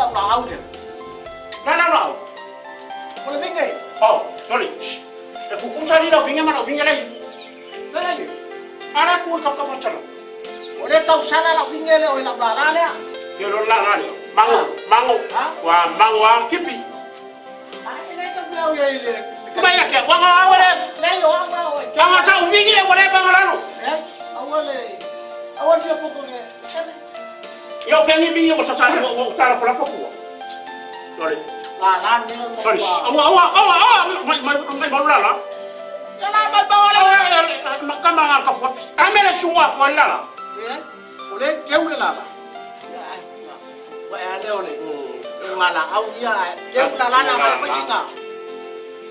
lau laau lea. La la lau. O le vinge. Oh, sorry. E kukusa ni lau vinge ma lau vinge lei. Le lei. Ala ku ka ka fatala. O le tausala lau vinge le o lau lala lea. Yo lo la la lea. Mango, mango. Wa mango a kipi. Ai le tau au ia ile. Kuma ya ke wa ga wale. Le yo au au. Ka ga ta vinge wale ba ngalalo. Eh, au le. Au fia poko nge. Yo pengi vinge wa sa sa wa ta la fala fo. Sorry. La la ni mo. Sorry. Awa awa awa awa mai mai mai mai la la. Ya la mai ba wala. Awa ka ma ka fo. Amele suwa ko la la. Eh, o le keu le la la. Wa e le o le. E nga la au ia keu la la la mai fai singa.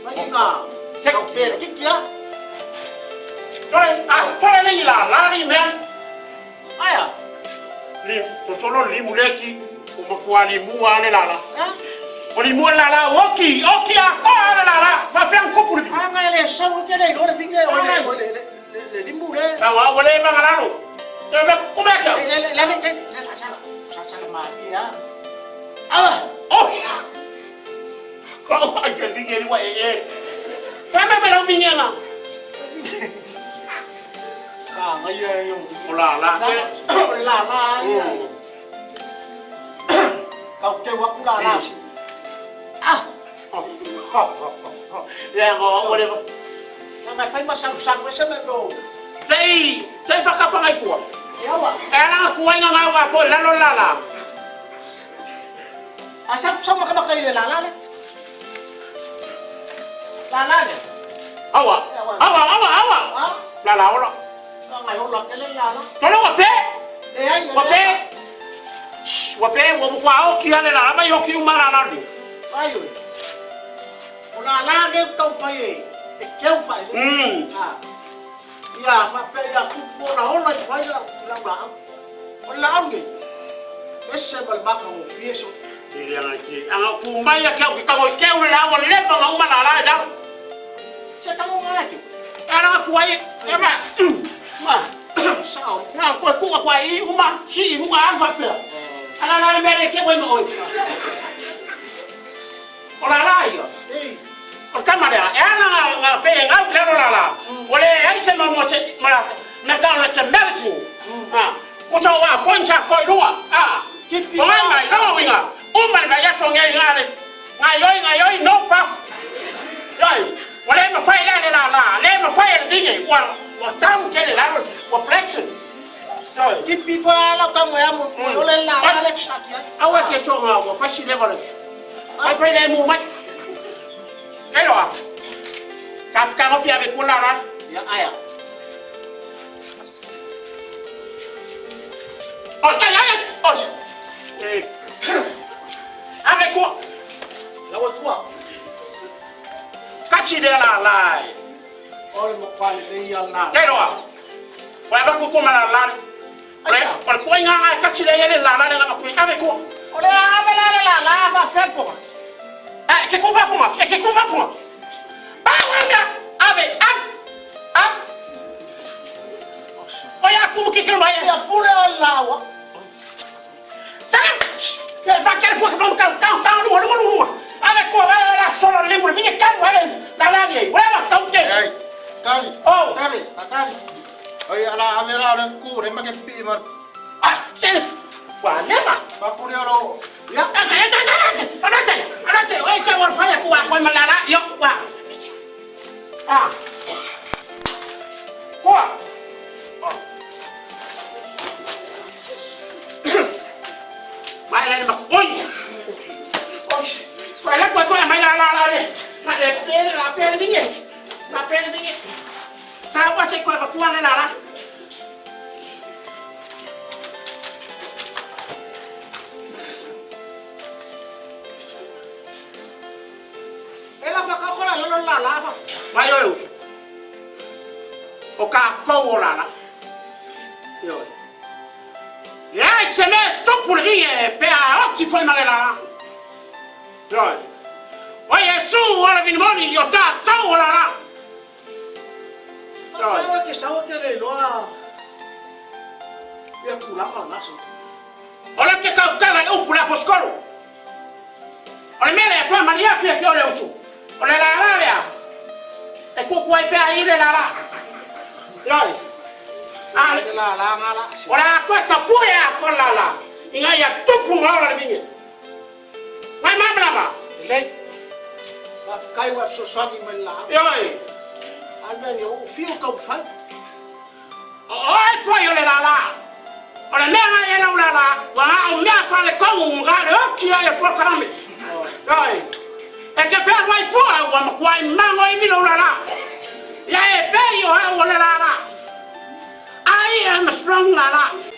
Fai singa. Kau pere ki kia. Tole, ah, tole le la la ni me. Aia. Li, to solo li muleki o makua li mua le la la. Eh? O li mua la la oki, oki a ko le la la. Fa fiang kupu li. Anga le sau ke le lo le vinge o le o le le limbu le. Ta wa wale ba ngalalo. Te ba kuma ka. Le le le le le sa sa sa ma ia. Ah, Oh. Ko ai ke vinge li wa e e. Fa me me lo vinge la. ka ngai ia yo. O la la. O le la la ia. Kau keu aku la la. Ah, Ya ngo wale. ngai fai ma sau sau e se me do. Sei, sei fa ka fa ngai kua. E awa. E ala ku ai nga wa ko la lo la la. A sau sau ma ka kai le la la le. La la le. Awa. Awa awa awa. Ah, La la ola. ngai ola ke le la la. Tole wa pe. E ai Wa pe. Wa pe wa wa o ki ale la mai o ki uma la la ni. Ai oi. O la la ke tau fai e. E keu fai le. Ah. Ia fa pe ia kupu ona ola i fai la la la. O la au ni. Ese mal maka o fieso. Ti le nga ki. Anga ku mai ya ke ki ka ke u la wa le pa nga uma la la da. Se tango ngai ki. Ala ku ai e ma. Ma. Sao. Na ko ku ku ai uma si mu ga fa pe. Ala la me le ke wa mo oi. O la la yo. Ei. O kamara, e ana nga pe nga u le la la. O le ai se mo mo se ma la na ka la te medicine. Ah. Ko so wa poncha ko lua. Ah. Kipi. O mai mai no winga. O mai mai ya chong ngai nga le. Ngai yoi ngai yoi no puff. Yoi. O le ma fai la le la la. Le ma fai le dinge. Wa wa tau ke le la wa flexion. Yoi. Kipi fa la ka mo ya mo o le la la le sa ki. Awa ke so nga wa fa si le le. Ai fai le mu mai. Kai roa. Ka ka ngo fia ve ko la la. Ia aia. Oh, ai ai ai. Oh. Eh. Ave ko. La wa tua. Ka chi le la la. O le mo kwa le ia la. Kai roa. Wa ba ku ko ma la la. Ore, ore ko nga nga ka chi le le la la le nga ku ave ko. O le ave la le la la fa fe ko. Eh, ke ku fa ku ma. Ke ku fa ku ma. Ba wa nga. Ave am. Am. O ya ku ke ke ma ya. Ia pule o la wa. Ta. Ke fa ke fu ka ka ka ka lu lu lu. Ave ko va la solo le mu vinge ka wa la la ni. Wa wa ka ke. Ei, kari. Oh. Kari, kari. Oi ala avera le ku le make pi mar. Ah, ke wa ne ma. Pa pule ro. Ia. E la fa ka ko la la la la fa. Mai o uso. O ka kou o lala. Io. Ia, se me tupu le vinge pe a oti foi ma le lala. Io. O Yesu o le vinimoni o ta tau o lala. Io. Ke sau ke le loa. Ia kulanga o naso. O le ke kau tala e upu le aposkolo. O le mea lea e faamalie atu ia te oe le uso, o le lala lea e tuutuu ai pea i le lala. Ioe. A le lala nga la. O le a toe tapue atoa le lala ina ia tupu ma ola le vine. Mai malamalama. Lelei. Faafetai ua e fesoasoani mai i le laau. Ioe. A le mea ua ou fiu e taumafai. O oe foi o le lala. O le mea na i ai lau lala, ua na o mea faaletonu ma le oti ai o polokalame. Ioe. E te fealuai fua ua matuai magoivi lou lala. Ia e pei o au o le lala. I am a strong lala.